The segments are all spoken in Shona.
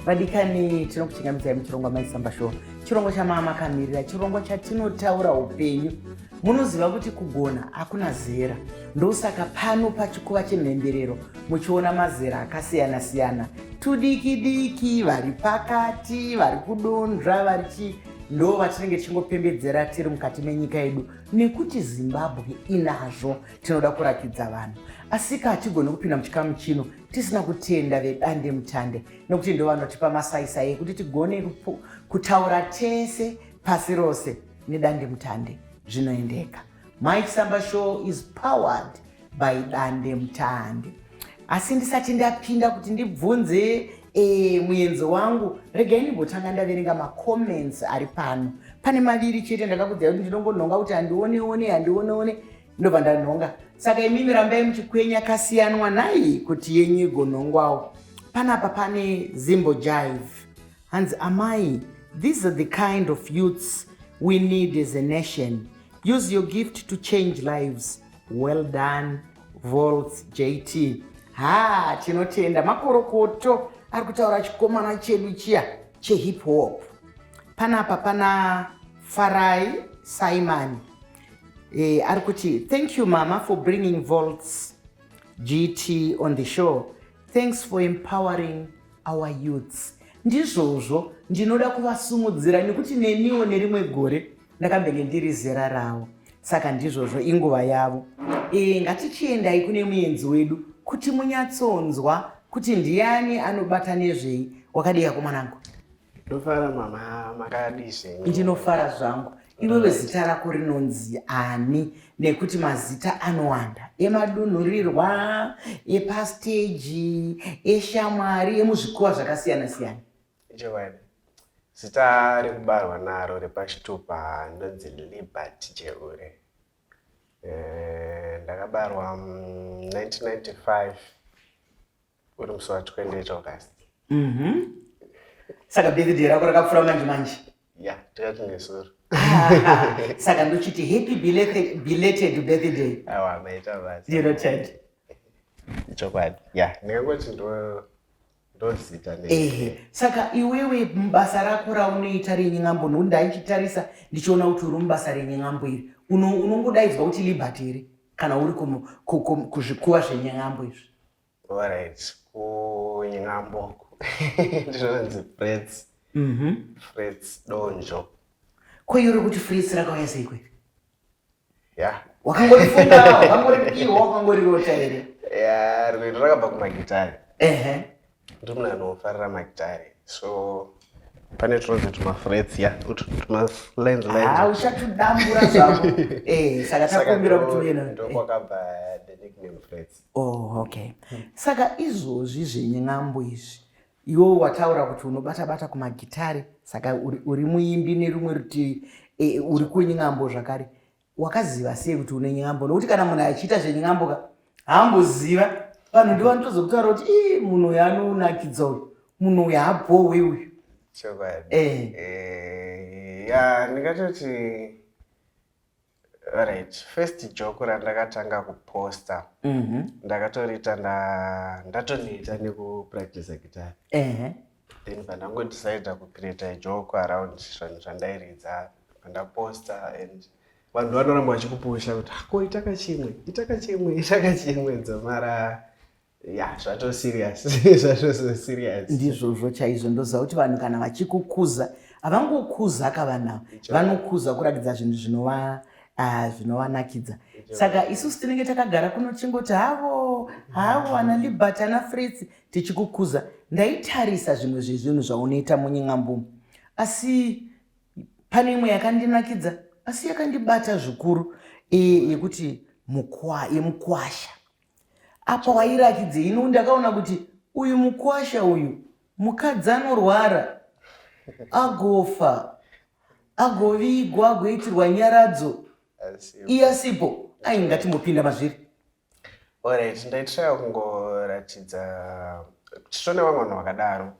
Vadikani, tinokuchingamidzai muchirongwa Maisamba Show, chirongwa chamamakamirira, chirongwa chatinotaura upenyu. Munoziva kuti kugona hakuna zera, ndosaka pano pachikuva chemhemberero muchiona mazera akasiyana siyana, tudiki diki, vari pakati, vari kudonzva, vari chii, ndo vatinenge tichingopembedzera tiri mukati menyika yedu, nekuti Zimbabwe inazvo. Tinoda kurakidza vanhu, asika hatigoni kupinda muchikamu chino tisina kutenda vedande mutande, nekuti ndo vanotipa masaisai ekuti tigone kutaura tese pasi rose nedande mutande. Zvinoendeka. Mike Samba Show is powered by Dande Mutande. Asi ndisati ndapinda kuti ndibvunze muenzo wangu, regai ndimbotanga ndaverenga macomments ari pano. Pane maviri chete. Ndakakudzai kuti ndinongonhonga kuti handioneone, handioneone, ndobva ndanhonga. Saka imimi rambai muchikwenya kasiyanwa nai kuti yenyu igonhongwawo. Panapa pane Zimbo Jive, hanzi, "Amai, these are the kind of youths we need as a nation. Use your gift to change lives. Well done, Volts JT." Ha, tinotenda, makorokoto. Ari kutaura chikomana chedu chiya chehip hop. Panapa pana Farai Simon, ari kuti, "Thank you, Mama, for bringing Volts GT on the show. Thanks for empowering our youths." Ndizvozvo, ndinoda kuvasumudzira nekuti neniwo nerimwe gore ndakambenge ndiri zera ravo, saka ndizvozvo, inguva yavo. Ngatichiendai kune muenzi wedu kuti munyatsonzwa kuti ndiani, anobata nezvei. Wakadii akomanangu? Ndofara mama, makadii zvenyu? Ndinofara zvangu. Iwewe zita rako rinonzi ani? Nekuti mazita anowanda, emadunhurirwa, epasteji, eshamwari, emuzvikuva zvakasiyana siyana. Chokwadi, zita rekubarwa naro repachitupa ndonzi Liberty Jeure. Ndakabarwa mu 1995, uri musi wa28 August. Saka birthday rako rakapfuura manje manje? Ya, tikati nesuro. Saka ndochiti happy belated birthday. Aiwa, maita basa. Ndinotenda. Chokwadi, ya, ndingangoti ndo ndozita ne. Ehe, saka iwewe mubasa rako raunoita renyin'ambo, nokuti ndaichitarisa ndichiona kuti uri mubasa renyin'ambo iri, unongodaidzwa kuti Liberty here kana uri kuzvikuva zvenyin'ambo izvi? Alright, kunyin'ambo ndinonzi Frets. Frets Donjo. Ko iro kuti Frets rakauya sei kweri? Ya. Wakangorifunga, wakangoripiwa, wakangorirota here? Ya, rwendo rakabva kumagitari. Ndiri munhu anofarira magitari, so pane tunonzi tumafrets, ya, tumalines. Ha, uchatudambura zvako. Saka takumbira kuti uye Ndokwakabva the nickname Frets. Oh, okay. Saka izvozvi zvenyin'ambo izvi, iwe wataura kuti unobata bata kumagitare, saka uri muimbi nerumwe rutivi, uri kunyin'ambo zvakare. Wakaziva sei kuti une nyin'ambo? Nokuti kana munhu achiita zvenyin'ambo ka, haamboziva. Vanhu ndivo vanotozokutaura kuti, "Ii, munhu uyu anonakidza uyu, munhu uyu haabhohwe uyu." Chokwadi. Ya, ndingatoti, alright, first joke randakatanga kuposta, ndakatoriita ndatoneta nekupractice gitari. Then pandangodecida kucreata a joke around zvanhu zvandairidza, pandaposta, and vanhu vanoramba vachikupusha kuti, "Ah, ko itaka chimwe, itaka chimwe, itaka chimwe." Dzomara ya, zvato serious, zvatoso serious. Ndizvozvo chaizvo. Ndoziva kuti vanhu kana vachikukuza, havangokuza kavanhu ava, vanokuza kuratidza zvinhu zvinovanakidza. Saka isusu tinenge takagara kuno tichingoti havo havo ana Liberty, ana Frets, tichikukuza. Ndaitarisa zvimwe zvezvinhu zvaunoita munyin'ambumu, asi pane imwe yakandinakidza, asi yakandibata zvikuru, yekuti yemukwasha. Apa wairakidzei? Ino ndakaona kuti uyu mukwasha uyu, mukadzi anorwara, agofa, agovigwa, agoitirwa nyaradzo, iye asipo. Ai, ngatimbopinda mazviri. Alright, ndaitraya kungoratidza titone vamwe vanhu vakadaro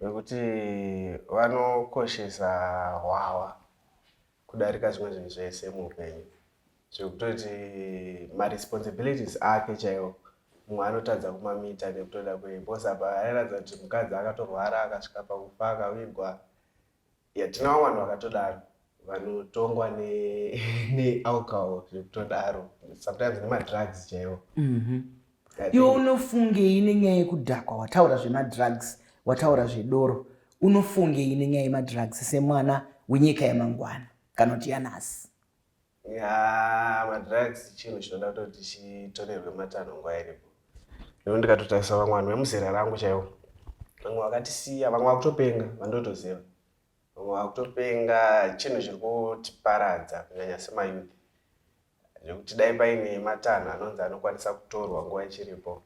vekuti vanokoshesa hwahwa kudarika zvimwe zvinhu zvese muupenyu, zvekutoti maresponsibilities ake chaiwo. Mumwe anotadza kumamita nekutoda kwe because apa airatidza kuti mukadzi akatorwara akasvika pakufa akavigwa. Ya tina vamwe vanhu vakatodaro vanotongwa nealcohol zvekutodaro sometimes nemadrugs chaiwo. Iwe unofungei nenyaya yekudhakwa? Wataura zvemadrugs, wataura zvedoro, unofungei nenyaya yemadrugs semwana wenyika yamangwana kana kuti yanhasi? Ya, madrugs chinhu chinoda kutoti chitorerwe matanho nguva iripo. Nekuti ndikatotarisa vamwe vanhu vemuzera rangu chaivo, vamwe vakatisiya, vamwe vakutopenga vandotoziva, vamwe vakutopenga. Chinhu chiri kutiparadza kunyanya semayouth, zvekuti dai paine matanho anonzi anokwanisa kutorwa nguva ichiripo,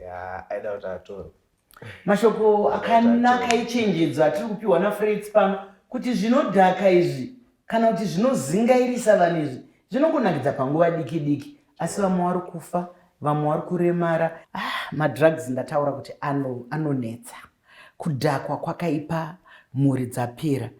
ya, aida kuti atorwe. Mashoko akanaka echenjedzo atiri kupiwa naFrets pano kuti zvinodhaka izvi kana kuti zvinozingairisa vanhu izvi zvinongonakidza panguva diki diki, asi vamwe vari kufa, vamwe vari kuremara. Ah, madrugs ndataura kuti anonetsa. Kudhakwa kwakaipa, mhuri dzapera.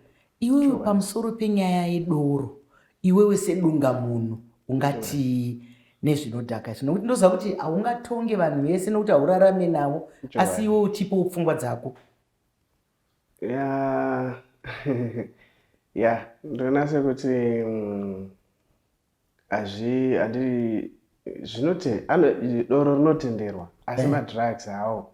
Iwewe pamusoro penyaya yedoro, iwewe sedunga munhu ungatii nezvinodhaka izvi? Nokuti ndoziva kuti haungatonge vanhu vese nokuti haurarame navo, asi iwe utipewo pfungwa dzako. Ya ya, ndoona sekuti hazvi handi zvinote ano doro rinotenderwa, asi madrugs hawo.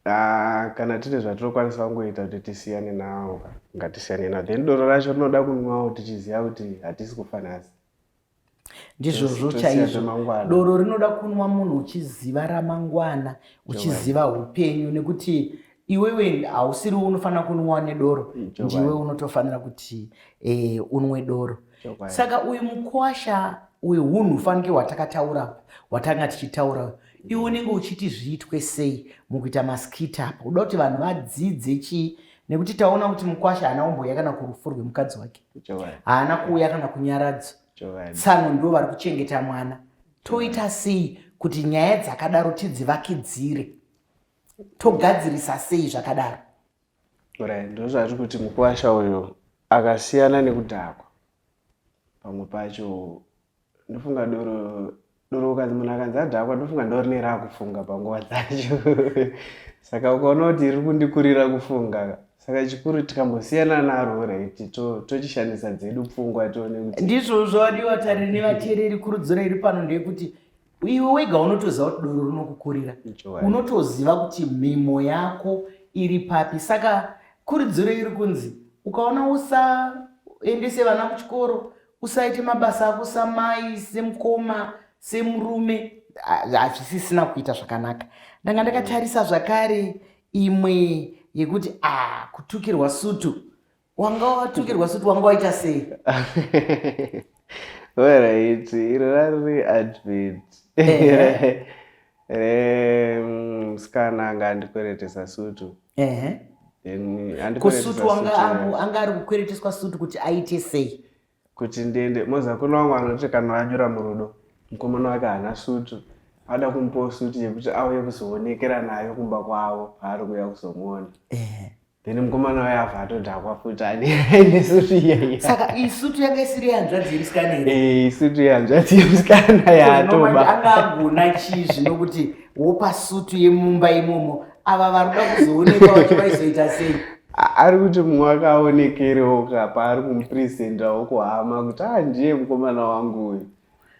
Ah, kana tine zvatinokwanisa kungoita kuti tisiyane nawo, ngatisiyane nawo. Then doro racho rinoda kunwawo tichiziva kuti hatisi kufa nhasi. Ndizvozvo chaizvo, doro rinoda kunwa munhu uchiziva ramangwana, uchiziva upenyu, nekuti iwewe hausiri unofanira kunwa nedoro, ndiwe unotofanira kuti unwe doro. Saka uyu mukwasha wehunhu fanike hwatakataura, hwatanga tichitaura, iwe unenge uchiti zviitwe sei mukuita maskit apa? Uda kuti vanhu vadzidze chii? Nekuti taona kuti mukwasha haana kumbouya kana kurufu rwemukadzi wake, haana kuuya kana kunyaradzo. Tsano ndo vari kuchengeta mwana. Toita sei kuti nyaya dzakadaro tidzivakidzire? Togadzirisa sei zvakadaro? Right, ndozvatiri kuti mukwasha uyu akasiyana nekudhakwa. Pamwe pacho ndofunga doro ukanzi munhu akanzi adhakwa, ndofunga ndo rine raakufunga panguva dzacho. Saka ukaona kuti riri kundikurira kufunga, saka chikuru tikambosiyana naro, right, tochishandisa dzedu pfungwa tione kuti Ndizvozvo, vadiwa tariri nevateereri, kurudziro iri pano ndeyekuti iwe wega unotoziva kuti doro rinokukurira, unotoziva kuti mhimo yako iri papi. Saka kurudziro iri kunzi ukaona, usaendese vana kuchikoro, usaite mabasa ako samai, semukoma, semurume, hazvisisina kuita zvakanaka. Ndanga ndakatarisa zvakare imwe yekuti a kutukirwa sutu. Wanga watukirwa sutu, wanga waita sei? Alright, iro rari advert remusikana anga andikweretesa sutu. Then Kusutu anga ari kukwereteswa sutu kuti aite sei? Kuti ndiende moza kuna vamwe vanoti kana vanyura murudo, mukomana wake haana sutu, ada kumupawo sutu yekuti auye kuzoonekera nayo kumba kwavo paari kuuya kuzomuona. Then mukomana waye abva atodhakwa futi aine sutu iyaiya. Saka iyi sutu yanga isiri yehanzvadzi yemusikana here? Eh, sutu yehanzvadzi yemusikana yaatoba. Anga agona chii zvino kuti wopa sutu yemumba imomo? Ava vari kuda kuzoonekwa vacho vaizoita sei? Ari kuti mumwe akaonekerewo ka paari kumupresentawo kuhama kuti a ndiye mukomana wangu uyu.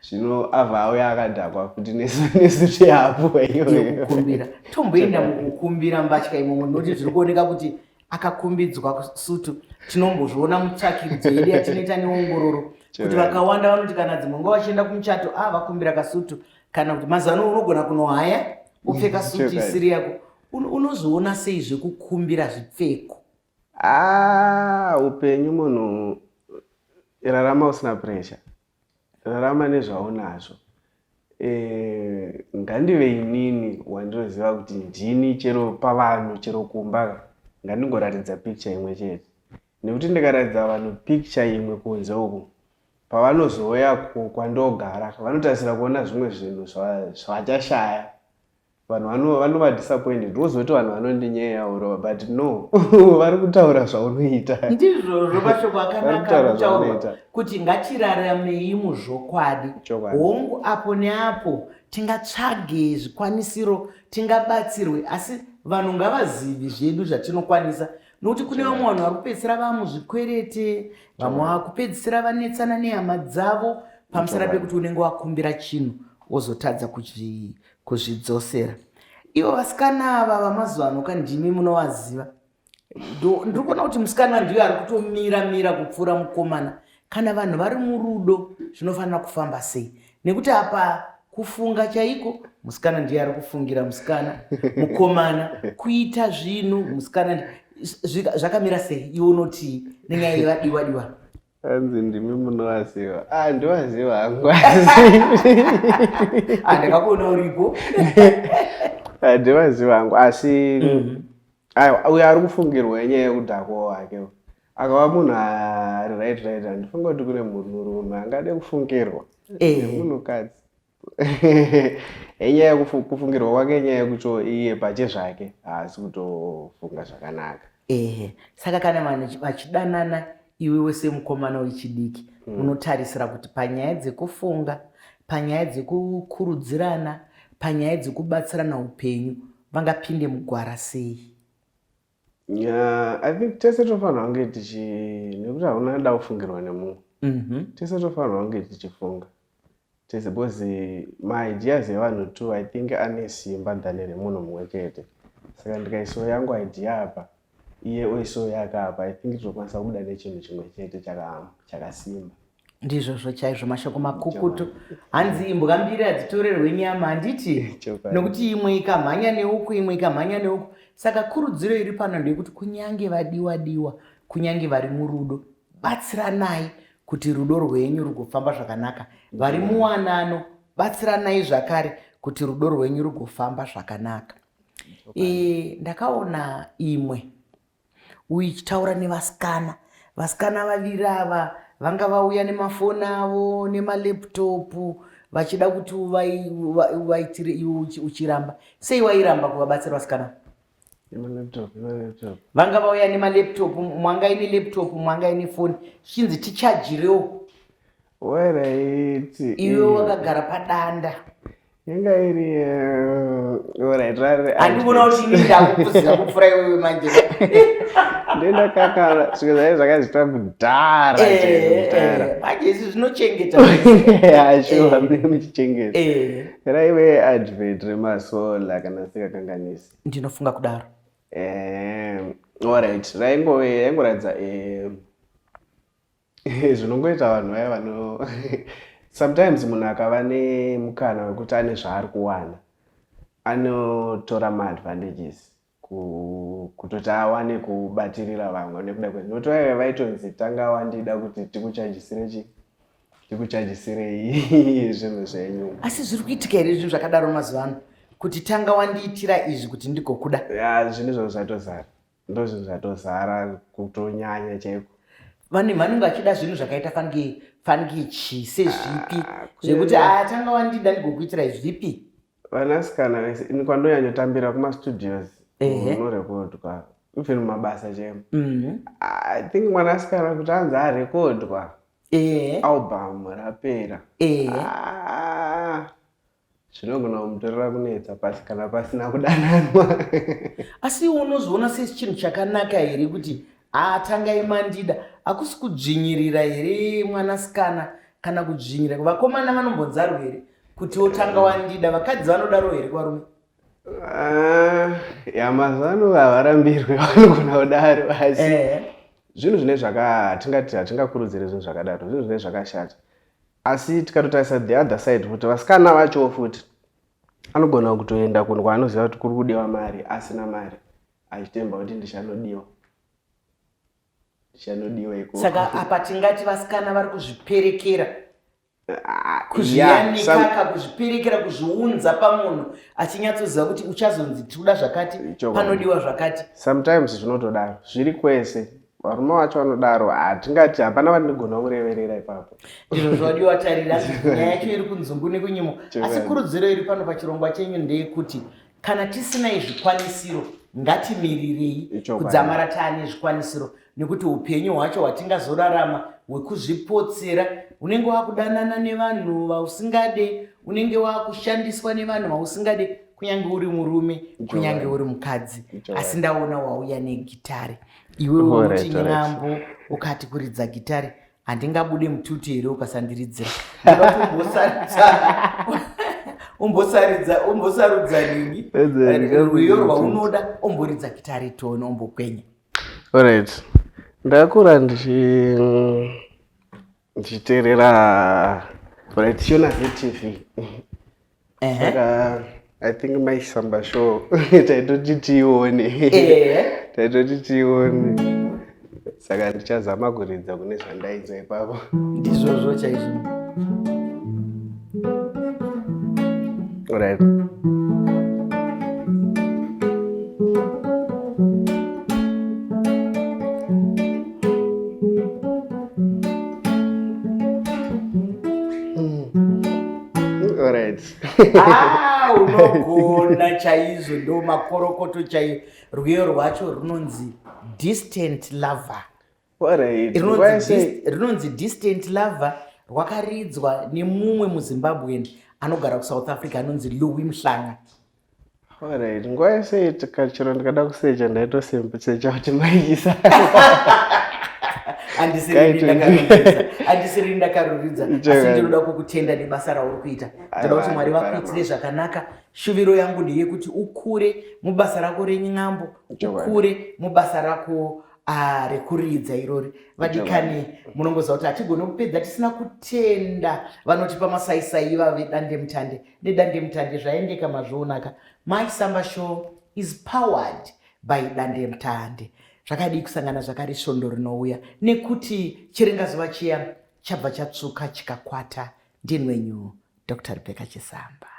Zvino abva auya akadhakwa futi nesutu yaapuwa iyoyo. Yekukumbira, tomboenda mukukumbira mbatya imomo, nokuti zviri kuoneka kuti akakumbidzwa sutu. Tinombozviona mutsvakiridzo yedu yatinoita neongororo kuti vakawanda vanoti kana dzimwe nguva vachienda kumuchato, a vakumbira kasutu, kana kuti mazano unogona kunohaya upfeka sutu isiri yako. Unozoona sei zvekukumbira zvipfeko? Ah, upenyu munhu rarama usina pressure, rarama nezvaunazvo. Ngandive inini wandinoziva kuti ndini, chero pavanhu, chero kumba, ngandingoratidza picture imwe chete, nekuti ndikaratidza vanhu picture imwe kunze uku, pavanozouya kwandogara vanotarisira kuona zvimwe zvinhu zvavachashaya. Vanhu vanova disappointed, wozoti vanhu vanondinyeya urova, but no, vari kutaura zvaunoita. Ndizvozvo, mashoko akanaka kutaurwa kuti ngatiraramei muzvokwadi. Hongu, apo neapo tingatsvage zvikwanisiro, tingabatsirwe, asi vanhu ngavazivi zvedu zvatinokwanisa, nokuti kune vamwe vanhu vari kupedzisira vamuzvikwerete, vamwe vakupedzisira vanetsana nehama dzavo pamusana pekuti unenge wakumbira chinhu wozotadza kuzvidzosera. Ivo vasikana ava vamazuva ano ka, ndimi munovaziva. Ndiri kuona kuti musikana ndiyo ari kutomira mira kupfuura mukomana. Kana vanhu vari murudo, zvinofanira kufamba sei? Nekuti apa kufunga chaiko, musikana ndiye ari kufungira musikana, mukomana kuita zvinhu, musikana zvakamira sei? Iwe unotii nenyaya yevadiwa diwa? Anzi ndimi munovaziva. Ah, ndivaziva hangu. Ah, ndakakuona uripo. Ah, ndivaziva hangu, asi aiwa, uyo ari kufungirwa inyaya yekudhakwa wake. Akava munhu ari right, handifunga kuti kune munhurume angade kufungirwa nemunhukadzi. Inyaya yekufungirwa kwake, inyaya yekuti iye pache zvake haasi kutofunga zvakanaka. Ehe, saka kana vanhu vachidanana, iwewe semukomana wechidiki unotarisira kuti panyaya dzekufunga, panyaya dzekukurudzirana, panyaya dzekubatsirana upenyu, vangapinde mugwara sei? Yeah, I think tese tofanira kunge tichi, nekuti hauna da kufungirwa nemumwe. Tese tofanira kunge tichifunga tese, because maideas evanhu two, I think, ane simba than remunhu mumwe chete. Saka ndikaisawo yangu idea apa, iye oisawo yake apa, I think tinokwanisa kubuda nechinhu chimwe chete chakasimba. Ndizvozvo chaizvo, mashoko makukutu. Hanzi imbwa mbiri hadzitorerwe nyama, handiti? Chokwadi. Nokuti imwe ikamhanya neuku, imwe ikamhanya neuku. Saka kurudziro iri pano ndeyekuti kunyange vadiwa diwa, kunyange vari murudo, batsiranai kuti rudo rwenyu rugofamba zvakanaka. Vari muwanano, batsiranai zvakare kuti rudo rwenyu rugofamba zvakanaka. Ndakaona imwe uichitaura nevasikana, vasikana vaviri ava vanga vauya nemafoni avo nemalaptop vachida kuti uvaitire, iwe uchiramba. Sei wairamba kuvabatsira vasikana? Nemalaptop, nemalaptop? Vanga vauya nemalaptop, mwanga ine laptop, mwanga ine foni, zvichinzi tichajirewo. Alright. Iwe wakagara padanda. Yanga iri alright, rari Handikuona kuti ini ndakukuziva kupfuura iwewe manje. Ndendakakana svika zvaive zvakazitwa kudhara. Kudhara. Manje izvi zvinochengeta. Sure, munenge muchichengeta. Raive advert remasolar, kana sikakanganisi. Ndinofunga kudaro. Alright, raingove yaingoratidza zvinongoita vanhu vaya vano sometimes munhu akava nemukana wekuti ane zvaari kuwana, anotora maadvantages kutoti awane kubatirira vamwe nekuda kwe nokuti vaive vaitonzi tanga wandida kuti tikuchajisire chi, tikuchajisirei zvinhu zvenyu. Asi zviri kuitika here zvinhu zvakadaro mazuva ano, kuti tanga wandiitira izvi kuti ndigokuda? Ya, zvinhu izvozvo zvatozara, ndo zvinhu zvatozara kutonyanya chaiko. Vanhu vanenge vachida zvinhu zvakaita fange chi sezvipi? Ah, Zvekuti a tanga wandida ndigokuitira zvipi? Vanasikana vese, ini kwandonyanyotambira kumastudios unorekodwa, even mumabasa chaimo. I think mwanasikana kuti anzi arekodwa, album rapera, Ah, zvinogona kumutorera kunetsa pasi kana pasina kudananwa. Asi iwe unozviona sechinhu chakanaka here kuti atangai mandida? Hakusi kudzvinyirira here mwanasikana, kana kudzvinyirira vakomana? Vanombonzarwo here kuti otanga wandida? Vakadzi vanodaro here kuvarume? Ah, ya, mazuva ano havarambirwe, vanogona kudaro, asi zvinhu zvine zvaka hatingati hatingakurudziri zvinhu zvakadaro, zvinhu zvine zvakashata. Asi tikatotarisa the other side futi, vasikana vachowo futi anogona kutoenda kunhu kwaanoziva kuti kuri kudiwa mari, asina mari, achitemba kuti ndichanodiwa, ndichanodiwa ikoko. Saka apa tingati vasikana vari kuzviperekera, Ah, yeah, kuzviyanikaka, kuzviperekera, kuzviunza pamunhu achinyatsoziva kuti uchazonzi tikuda zvakati, panodiwa zvakati? Sometimes zvinotodaro, zviri kwese, varume vacho vanodaro. Hatingati hapana vandinogona kureverera ipapo. Ndizvo zvadiwa tarira, nyaya yacho iri kunzungu nekunyimo. Asi kurudziro iri pano pachirongwa chenyu ndeyekuti Kana tisinai zvikwanisiro, ngatimirirei kudzamara taane zvikwanisiro, nekuti upenyu hwacho hwatingazorarama hwekuzvipotsera, unenge wakudanana nevanhu vausingade, unenge wakushandiswa nevanhu vausingade, kunyange uri murume, kunyange uri mukadzi. Asi ndaona wauya negitare iwe, unoti nyambo ukati kuridza gitare handingabude mututu here ukasandiridzira? Umbosaridza, umbosarudza nini rwiyo rwaunoda, umboridza gitare tone, umbokwenya. Alright, ndakura ndichiteerera, right, Shona ZTV. Saka I think Maisamba Show taitoti tiione, taitoti tiione. Saka ndichazama kuridza kune zvandainzwa ipapo. Ndizvozvo chaizvo. Alright. Alright. Ah, unogona chaizvo, ndo makorokoto chaiyo. Rwiyo rwacho runonzi Distant Lover. Alright. Rinonzi Distant Lover, rwakaridzwa nemumwe muZimbabwean anogara kuSouth Africa anonzi Louis Mhlanga. Alright, nguva yese chero ndikada kusecha ndaitosecha kuti maikisa. Handisiri ndakaruridza, asi ndinoda kukutenda nebasa rauri kuita. Ndinoda kuti Mwari vakuitire zvakanaka. Shuviro yangu ndeyekuti ukure mubasa rako renyambo, ukure mubasa rako rekuridza irori. Vadikani, munongoziva kuti hatigoni kupedza tisina kutenda vanotipa masaisai ivavo vedandemutande. Nedandemutande zvaendeka, mazvionaka. Mai Samba Show is powered by dandemutande. Zvakadii kusangana zvakare svondo rinouya, nekuti chiringazuva chiya chabva chatsvuka chikakwata. Ndinwenyu Dr Rebecca Chisamba.